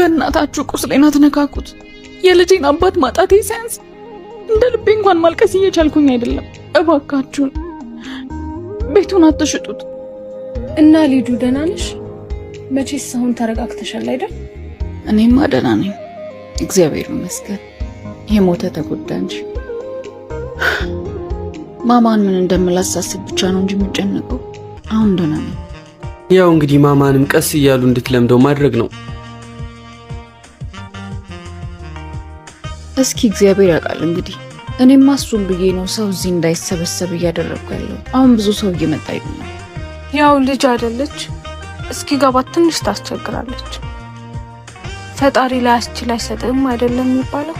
በእናታችሁ ቁስሌን አትነካኩት። የልጄን አባት ማጣቴ ሳያንስ እንደ ልቤ እንኳን ማልቀስ እየቻልኩኝ አይደለም። እባካችሁን ቤቱን አትሽጡት። እና ሊዱ ደህና ነሽ? መቼስ አሁን ተረጋግተሻል አይደል? እኔማ ደህና ነኝ፣ እግዚአብሔር ይመስገን። የሞተ ተጎዳ እንጂ ማማን ምን እንደምላሳስብ ብቻ ነው እንጂ የምጨነቀው። አሁን ደህና ነኝ። ያው እንግዲህ ማማንም ቀስ እያሉ እንድትለምደው ማድረግ ነው። እስኪ እግዚአብሔር ያውቃል እንግዲህ። እኔማ እሱን ብዬ ነው ሰው እዚህ እንዳይሰበሰብ እያደረግኩ ያለው። አሁን ብዙ ሰው እየመጣ አይደለም። ያው ልጅ አይደለች፣ እስኪገባት ትንሽ ታስቸግራለች። ፈጣሪ ላያስችል አይሰጥም አይደለም የሚባለው።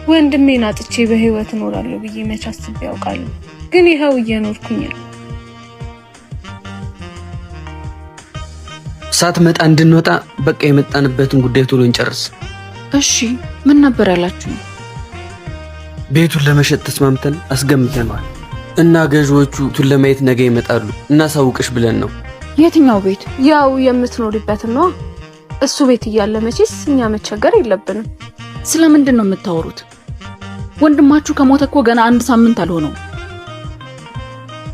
ወንድሜን አጥቼ በህይወት እኖራለሁ ብዬ መች አስቤ ያውቃለሁ? ግን ይኸው እየኖርኩኝ ነው። ሳትመጣ እንድንወጣ በቃ የመጣንበትን ጉዳይ ቶሎ እንጨርስ። እሺ ምን ነበር ያላችሁ? ቤቱን ለመሸጥ ተስማምተን አስገምተነዋል እና ገዢዎቹ ቤቱን ለማየት ነገ ይመጣሉ እናሳውቅሽ ብለን ነው። የትኛው ቤት? ያው የምትኖሪበት ነው። እሱ ቤት እያለ መቼስ እኛ መቸገር የለብንም። ስለምንድን ነው የምታወሩት? ወንድማችሁ ከሞተ እኮ ገና አንድ ሳምንት አልሆነው።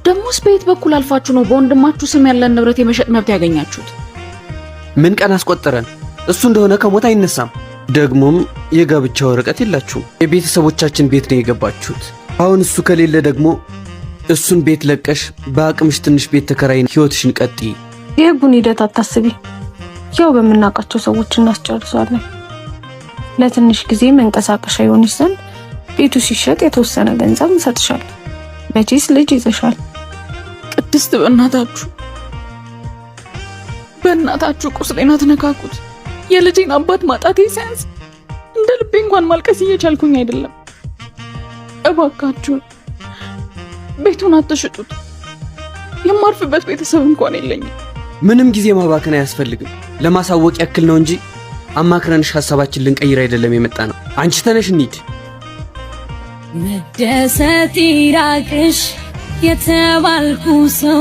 ደሞስ በየት በኩል አልፋችሁ ነው በወንድማችሁ ስም ያለን ንብረት የመሸጥ መብት ያገኛችሁት? ምን ቀን አስቆጠረን? እሱ እንደሆነ ከሞት አይነሳም። ደግሞም የጋብቻ ወረቀት የላችሁም። የቤተሰቦቻችን ቤት ነው የገባችሁት። አሁን እሱ ከሌለ ደግሞ እሱን ቤት ለቀሽ በአቅምሽ ትንሽ ቤት ተከራይ ህይወትሽን ቀጥይ። የህጉን ሂደት አታስቢ። ያው በምናውቃቸው ሰዎች እናስጨርሰዋለን። ለትንሽ ጊዜ መንቀሳቀሻ የሆንሽ ዘንድ ቤቱ ሲሸጥ የተወሰነ ገንዘብ እንሰጥሻለን። መቼስ ልጅ ይዘሻል። ቅድስት በእናታችሁ በእናታችሁ ቁስሌን አትነካኩት። የልጄን አባት ማጣቴ ሳያንስ እንደ ልቤ እንኳን ማልቀስ እየቻልኩኝ አይደለም። እባካችሁን ቤቱን አትሽጡት። የማርፍበት ቤተሰብ እንኳን የለኝም። ምንም ጊዜ ማባከን አያስፈልግም። ለማሳወቅ ያክል ነው እንጂ አማክረንሽ ሀሳባችን ልንቀይር አይደለም የመጣ ነው። አንቺ ተነሽ እንሂድ። መደሰት ይራቅሽ የተባልኩ ሰው።